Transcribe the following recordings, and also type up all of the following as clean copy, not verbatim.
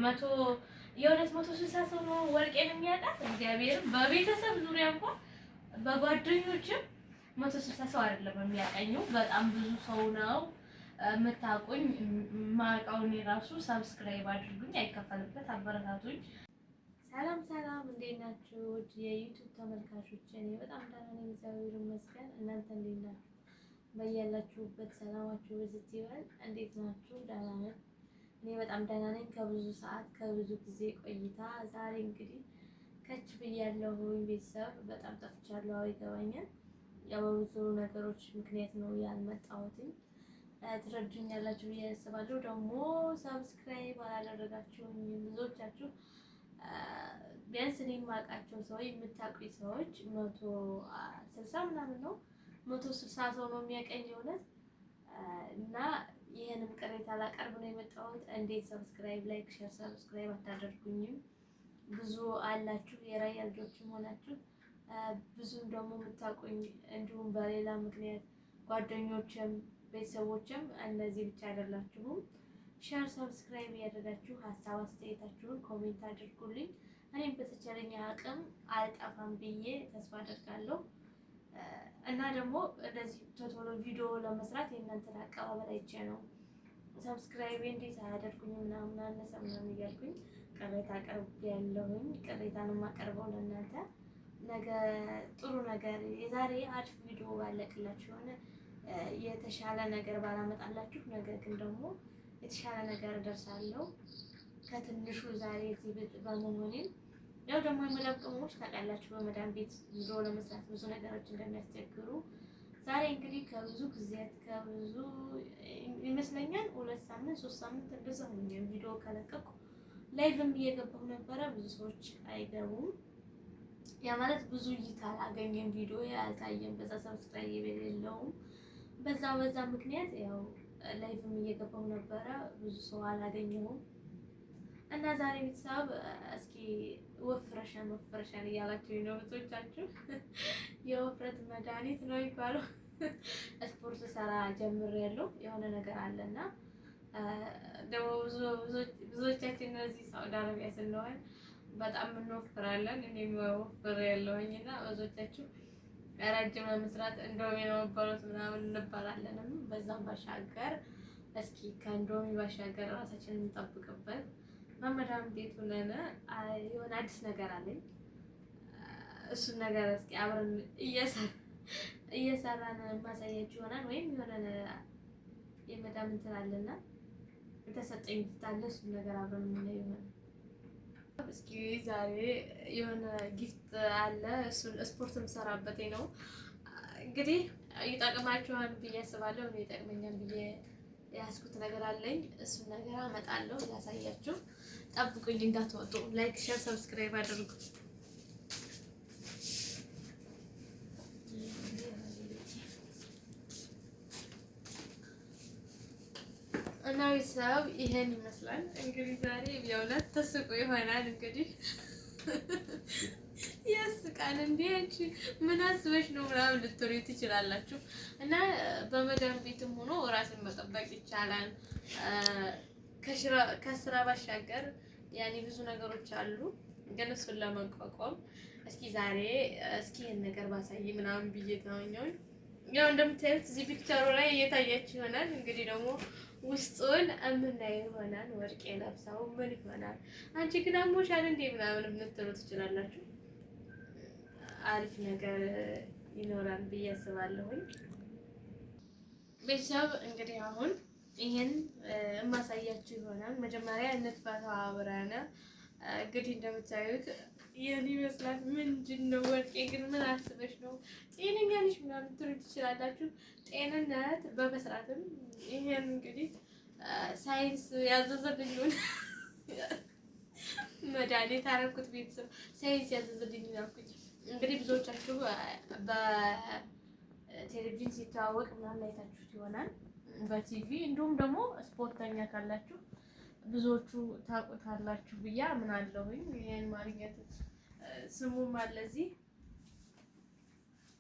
መቶ የእውነት 160 ሰው ነው ወርቄን የሚያውቃት። እግዚአብሔርም በቤተሰብ ዙሪያ እንኳን በጓደኞችም 160 ሰው አይደለም የሚያቀኘው፣ በጣም ብዙ ሰው ነው የምታውቁኝ። ማውቀውን የራሱ subscribe አድርጉኝ፣ አይከፈልበት፣ አበረታቱኝ። ሰላም ሰላም፣ እንዴት ናችሁ? ውድ የ YouTube ተመልካቾች፣ እኔ በጣም ደህና ነኝ፣ እግዚአብሔር ይመስገን። እናንተ እንዴት ናችሁ? በያላችሁበት ሰላማችሁ ብዝት ይበል። እንዴት ናችሁ? ደህና ነን። እኔ በጣም ደህና ነኝ። ከብዙ ሰዓት ከብዙ ጊዜ ቆይታ ዛሬ እንግዲህ ከች ብያለሁኝ። ቤተሰብ በጣም ጠፍቻለሁ፣ አዎ ይገባኛል። ያው በብዙ ነገሮች ምክንያት ነው ያልመጣሁትኝ። ትረዱኛላችሁ ብዬ አስባለሁ። ደግሞ subscribe አላደረጋችሁኝም ብዙዎቻችሁ። ቢያንስ እኔ የማውቃቸው ሰዎች የምታውቁኝ ሰዎች 160 ምናምን ነው፣ 160 ሰው ነው የሚያቀኝ እውነት። እና ይህንም ቅሬታ ላቀርብ ነው የመጣሁት። እንዴት subscribe፣ like፣ share፣ subscribe አታደርጉኝም? ብዙ አላችሁ የራያ ልጆችም ሆናችሁ ብዙም ደግሞ የምታውቁኝ እንዲሁም በሌላ ምክንያት ጓደኞችም ቤተሰቦችም እነዚህ ብቻ አይደላችሁም። share subscribe እያደረጋችሁ ሀሳብ አስተያየታችሁን comment አድርጉልኝ። እኔም በተቻለኝ አቅም አልጠፋም ብዬ ተስፋ አደርጋለሁ። እና ደግሞ እንደዚህ ቶሎ ቪዲዮ ለመስራት የእናንተን አቀባበል አይቼ ነው subscribe እንዴት አያደርጉኝ ምናምን አነሰ ምናምን እያልኩኝ ቅሬታ አቀርብ ያለሁኝ። ቅሬታን የማቀርበው ለእናንተ ነገ ጥሩ ነገር የዛሬ አሪፍ ቪዲዮ ባለቅላችሁ የሆነ የተሻለ ነገር ባላመጣላችሁ፣ ነገር ግን ደግሞ የተሻለ ነገር እደርሳለሁ ከትንሹ ዛሬ እዚህ በመሆኔም። ያው ደግሞ የመዳም ቅመሞች ታውቃላችሁ በመዳም ቤት ቪዲዮ ለመስራት ብዙ ነገሮች እንደሚያስቸግሩ። ዛሬ እንግዲህ ከብዙ ጊዜያት ከብዙ ይመስለኛል 2 ሳምንት 3 ሳምንት እንደዛ ሆኛል ቪዲዮ ከለቀኩ። Live ም እየገባሁ ነበረ፣ ብዙ ሰዎች አይገቡም። ያ ማለት ብዙ እይታ አላገኘም፣ ቪዲዮ ያልታየም፣ በዛ subscribe የሌለውም በዛ በዛ ምክንያት ያው live ም እየገባሁ ነበረ፣ ብዙ ሰው አላገኘሁም። እና ዛሬ ቤተሰብ እስኪ ወፍረሻን ወፍረሻን እያላችሁ ነው ብዙዎቻችሁ። የውፍረት መድኃኒት ነው የሚባለው። ስፖርት ሰራ ጀምሬያለሁ። የሆነ ነገር አለና ደግሞ ብዙዎቻችን እነዚህ ሳውዲ አረቢያ ስንሆን በጣም እንወፍራለን። እኔም ወፍሬያለሁኝ እና ብዙዎቻችሁ ረጅም ለመስራት እንዶሚ ነው የሚባሉት ምናምን እንባላለንም። በዛም ባሻገር እስኪ ከእንዶሚ ባሻገር ራሳችንን እንጠብቅበት መመዳም ቤት ሆነን የሆነ አዲስ ነገር አለኝ። እሱን ነገር እስኪ አብረን እየሰራን ማሳያችሁ ይሆናል። ወይም የሆነ የመዳም እንትን አለና የተሰጠኝ gift አለ። እሱን ነገር አብረን የምናየው ይሆናል። እስኪ ዛሬ የሆነ gift አለ። እሱን ስፖርት የምሰራበት ነው። እንግዲህ ይጠቅማችኋል ብዬ አስባለሁ። እኔ ይጠቅመኛል ብዬ የያዝኩት ነገር አለኝ። እሱን ነገር አመጣለሁ ላሳያችሁ። ጠብቁኝ፣ እንዳትወጡ። Like፣ share፣ subscribe አድርጉ። እና ቤተሰብ ይሄን ይመስላል እንግዲህ ዛሬ የእውነት ተስቆ ይሆናል እንግዲህ ያስቃል። እንዴ አንቺ ምን አስበሽ ነው ምናምን ልትሉ ትችላላችሁ። እና በመዳም ቤትም ሆኖ ራስን መጠበቅ ይቻላል። ከስራ ባሻገር ያኔ ብዙ ነገሮች አሉ፣ ግን እሱን ለመቋቋም እስኪ ዛሬ እስኪ ይሄን ነገር ባሳይ ምናምን ብዬ ተመኘሁኝ። ያው እንደምታዩት እዚህ picture ኡ ላይ እየታያችሁ ይሆናል። እንግዲህ ደግሞ ውስጡን እምናየው ይሆናል። ወርቅ የለብሰው ምን ይሆናል? አንቺ ግን አሞሻል እንዴ ምናምን የምትሉ ትችላላችሁ። አሪፍ ነገር ይኖራል ብዬ አስባለሁኝ። ቤተሰብ እንግዲህ አሁን ይሄን የማሳያችሁ ይሆናል። መጀመሪያ እንክፈተው አብረን። እንግዲህ እንደምታዩት ይህን ይመስላል። ምንድን ነው ወርቄ ግን ምን አስበሽ ነው ጤነኛ ነሽ ምናምን ትሉ ትችላላችሁ። ጤንነት በመስራትም ይሄን እንግዲህ ሳይንስ ያዘዘልኝ መድኃኒት አደረኩት። ቤተሰብ ሳይንስ ያዘዘልኝ አልኩኝ። እንግዲህ ብዙዎቻችሁ በቴሌቪዥን ሲተዋወቅ ምናምን አይታችሁት ይሆናል በቲቪ እንዲሁም ደግሞ ስፖርተኛ ካላችሁ ብዙዎቹ ታውቁታላችሁ ብዬ አምናለሁኝ። ይሄን ማግኘት ስሙም አለ እዚህ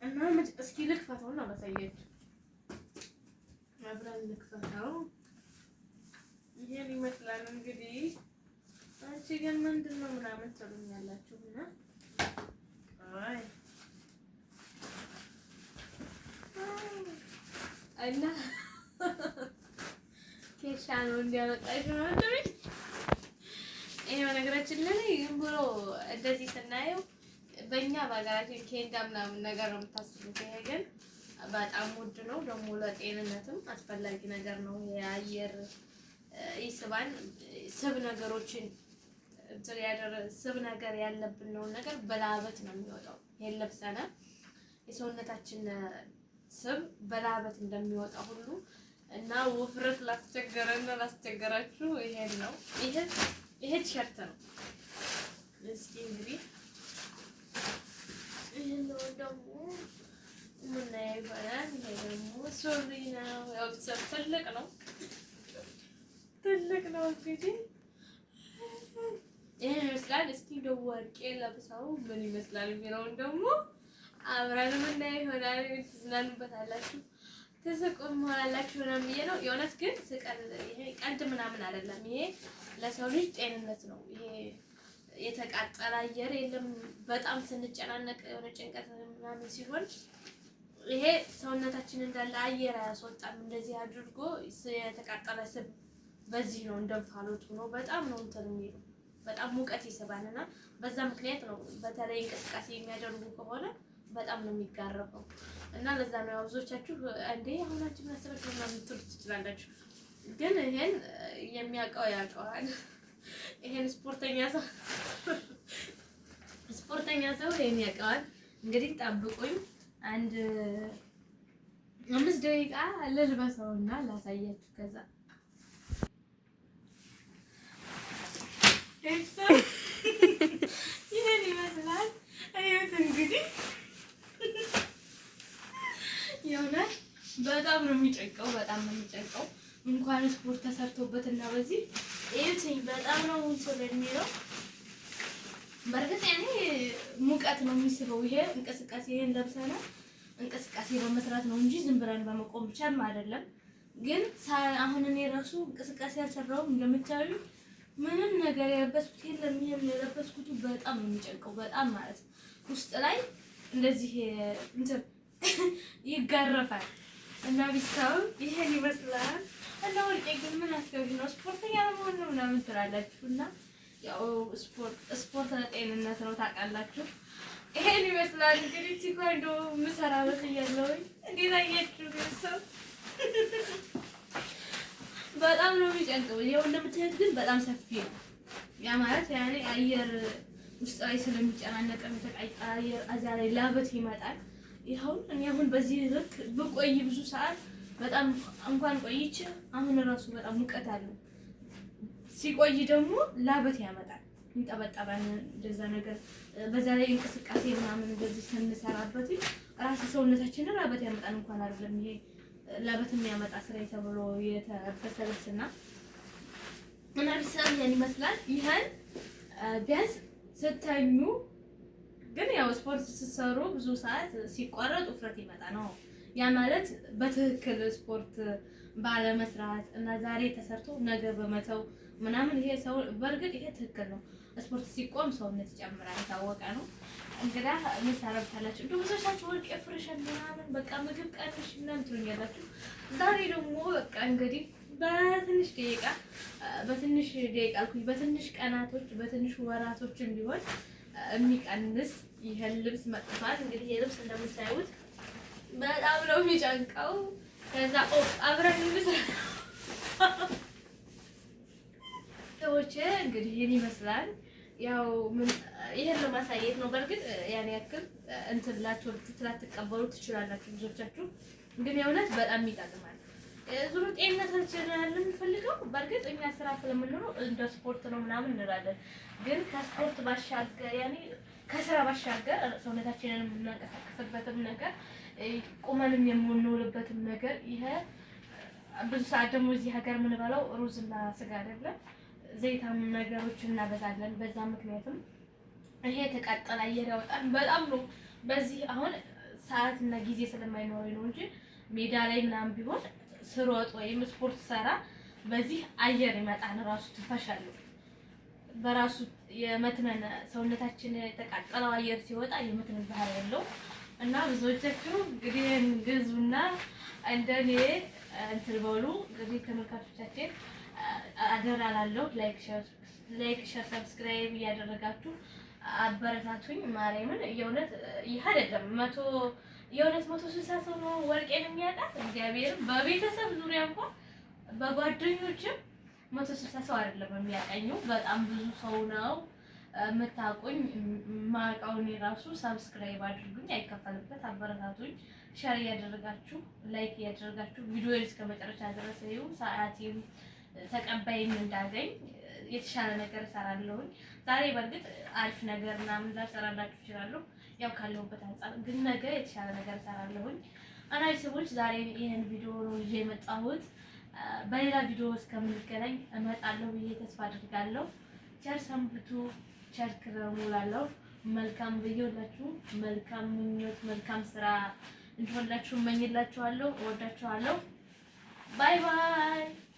እና እስኪ ልክፈተው እና ላሳያችሁ። አብረን ልክፈተው። ይሄን ይመስላል እንግዲህ። አንቺ ግን ምንድን ነው ምናምን ትሉኛላችሁ እና አይ እና ኬሻ ነው እንዲያመጣሽ ነው። ይሄ በነገራችን ላይ ዝም ብሎ እንደዚህ ስናየው በእኛ በሀገራችን ኬንዳ ምናምን ነገር ነው የምታስቡት። ይሄ ግን በጣም ውድ ነው፣ ደግሞ ለጤንነትም አስፈላጊ ነገር ነው። የአየር ይስባል። ስብ ነገሮችን ስብ ነገር ያለብን ነው ነገር በላበት ነው የሚወጣው። ይሄን ለብሰነ የሰውነታችን ስብ በላበት እንደሚወጣ ሁሉ እና ውፍረት ላስቸገረና ላስቸገራችሁ ይሄን ነው። ይሄ ቲሸርት ነው። እስኪ እንግዲህ ይሄን ነው ደግሞ የምናየው ይሆናል። ይሄ ደግሞ ሱሪ ነው። ያው ትልቅ ነው፣ ትልቅ ነው። እንግዲህ ይሄን ይመስላል። እስኪ እንደው ወርቄ ለብሰው ምን ይመስላል የሚለውን ደግሞ አብረን የምናየው ይሆናል። ትዝናኑበታላችሁ፣ ትስቁም ሆናላችሁ ምናምን ብዬ ነው። የእውነት ግን ስቀል ይሄ ቀልድ ምናምን አይደለም። ይሄ ለሰው ልጅ ጤንነት ነው። ይሄ የተቃጠለ አየር የለም። በጣም ስንጨናነቅ የሆነ ጭንቀት ምናምን ሲሆን ይሄ ሰውነታችን እንዳለ አየር አያስወጣም። እንደዚህ አድርጎ የተቃጠለ ስብ በዚህ ነው እንደንፋሎቱ ነው። በጣም ነው እንትን የሚለው በጣም ሙቀት ይስባል እና በዛ ምክንያት ነው በተለይ እንቅስቃሴ የሚያደርጉ ከሆነ በጣም ነው የሚጋረበው እና ለዛ ነው ያው ብዙዎቻችሁ እንዴ አሁናችሁ ምን አሰባችሁ ምናምን ልትሉ ትችላላችሁ። ግን ይሄን የሚያውቀው ያውቀዋል። ይሄን ስፖርተኛ ሰው ይሄን ያውቀዋል። እንግዲህ ጠብቁኝ አንድ 5 ደቂቃ ልልበሰውና ላሳያችሁ። ከዛ ይሄን ይመስላል። እዩት እንግዲህ የእውነት በጣም ነው የሚጨንቀው፣ በጣም ነው የሚጨንቀው። እንኳን ስፖርት ተሰርቶበት እና በዚህ እዩትኝ በጣም ነው እንትን የሚለው። በእርግጥ ያኔ ሙቀት ነው የሚስበው። ይሄ እንቅስቃሴ ይሄን ለብሰና እንቅስቃሴ በመስራት ነው እንጂ ዝም ብለን በመቆም ብቻም አይደለም። ግን አሁን እኔ ራሱ እንቅስቃሴ አልሰራሁም። እንደምታዩ ምንም ነገር የለበስኩት የለም። ይሄም የለበስኩት በጣም ነው የሚጨንቀው፣ በጣም ማለት ነው። ውስጥ ላይ እንደዚህ እንትን ይጋረፋል እና ቢሳው ይሄን ይመስላል። እና ወርቄ ግን ምን አስበሽ ነው ስፖርተኛ ለመሆን ነው ምናምን ትላላችሁ። እና ያው ስፖርት ለጤንነት ነው ታውቃላችሁ። ይሄን ይመስላል እንግዲህ ቴኳንዶ ምሰራበት እያለሁኝ እንዴት አያችሁ? ሰው በጣም ነው የሚጨንቀው። ይኸው እንደምታዩት ግን በጣም ሰፊ ነው። ያ ማለት ያኔ አየር ውስጥ ላይ ስለሚጨናነቅ አየር እዛ ላይ ላበት ይመጣል። ይኸው እኔ አሁን በዚህ ልክ ብቆይ ብዙ ሰዓት በጣም እንኳን ቆይቼ አሁን እራሱ በጣም ሙቀት አለው። ሲቆይ ደግሞ ላበት ያመጣል፣ ይንጠበጠባል፣ እንደዛ ነገር። በዛ ላይ እንቅስቃሴ ምናምን እንደዚህ ስንሰራበት ራሱ ሰውነታችንን ላበት ያመጣል። እንኳን አይደለም ይሄ ላበት የሚያመጣ ስራ ተብሎ የተለበሰ ልብስና እና ቢሰም ያን ይመስላል። ይሄን ቢያንስ ስተኙ ግን ያው ስፖርት ስትሰሩ ብዙ ሰዓት ሲቋረጥ ውፍረት ይመጣ ነው። ያ ማለት በትክክል ስፖርት ባለመስራት እና ዛሬ ተሰርቶ ነገ በመተው ምናምን ይሄ ሰው በእርግጥ ይሄ ትክክል ነው። ስፖርት ሲቆም ሰውነት ይጨምራል፣ የታወቀ ነው። እንግዳ ምን ታረብታላችሁ? እንደው ብዙዎቻችሁ ወርቅ ፍርሽን ምናምን በቃ ምግብ ቀንሽ ምናምን ትሉኛላችሁ። ዛሬ ደግሞ በቃ እንግዲህ በትንሽ ደቂቃ በትንሽ ደቂቃ አልኩኝ፣ በትንሽ ቀናቶች በትንሽ ወራቶችም ቢሆን የሚቀንስ ይሄን ልብስ መጥቷል። እንግዲህ ይሄ ልብስ እንደምታዩት በጣም ነው የሚጨንቀው። ከዛ አብረን እንስራ ሰዎች እንግዲህ ይሄን ይመስላል። ያው ምን ይሄን ለማሳየት ነው። በእርግጥ ያን ያክል እንትን ላትወዱት ላትቀበሉ ትችላላችሁ ብዙዎቻችሁ፣ ግን የእውነት በጣም ይጠቅማል። ዙሩ ጤንነታችንን የምንፈልገው በእርግጥ እኛ ስራ ስለምንኖረው እንደ ስፖርት ነው ምናምን እንላለን። ግን ከስፖርት ባሻገር ያኔ ከስራ ባሻገር ሰውነታችንን የምናንቀሳቀስበትም ነገር ቁመንም የምንውልበትም ነገር ይሄ ብዙ ሰዓት ደግሞ እዚህ ሀገር የምንበላው ሩዝና ስጋ አይደለም፣ ዘይታም ነገሮች እናበዛለን። በዛ ምክንያትም ይሄ የተቃጠለ አየር ያወጣል። በጣም ነው በዚህ አሁን ሰዓትና ጊዜ ስለማይኖረኝ ነው እንጂ ሜዳ ላይ ምናምን ቢሆን ስሮጥ ወይም ስፖርት ሰራ በዚህ አየር ይመጣል፣ ራሱ ትፈሻለሁ። በራሱ የመትነን ሰውነታችን የተቃጠለው አየር ሲወጣ የመትነን ባህሪ ያለው እና ብዙዎቻችሁ እንግዲህ ግዙና እንደኔ እንትን በሉ። እንግዲህ ተመልካቾቻችን አደራ እላለሁ። like share፣ subscribe እያደረጋችሁ አበረታቱኝ። ማርያምን የእውነት ይህ አይደለም የእውነት 160 ሰው ነው ወርቄን የሚያውቃት። እግዚአብሔርም በቤተሰብ ዙሪያ እንኳን በጓደኞችም 160 ሰው አይደለም የሚያቀኙ፣ በጣም ብዙ ሰው ነው የምታውቁኝ። ማውቀውን የራሱ subscribe አድርጉኝ፣ አይከፈልበት፣ አበረታቱኝ። share እያደረጋችሁ like እያደረጋችሁ ቪዲዮ እስከ መጨረሻ ድረስ እዩ። ሰዓቴም ተቀባይም እንዳገኝ የተሻለ ነገር እሰራለሁኝ። ዛሬ በእርግጥ አሪፍ ነገር ምናምን ላልሰራላችሁ እችላለሁ፣ ያው ካለሁበት አንጻር፣ ግን ነገ የተሻለ ነገር እሰራለሁኝ። እና ሰዎች ዛሬ ይህን ቪዲዮ ነው ይዤ የመጣሁት። በሌላ ቪዲዮ እስከምንገናኝ እመጣለሁ ብዬ ተስፋ አድርጋለሁ። ቸር ሰንብቱ፣ ቸር ክረሙ እላለሁ። መልካም ብዬላችሁ፣ መልካም ምኞት፣ መልካም ስራ እንዲሆንላችሁ እመኝላችኋለሁ። እወዳችኋለሁ። bye bye።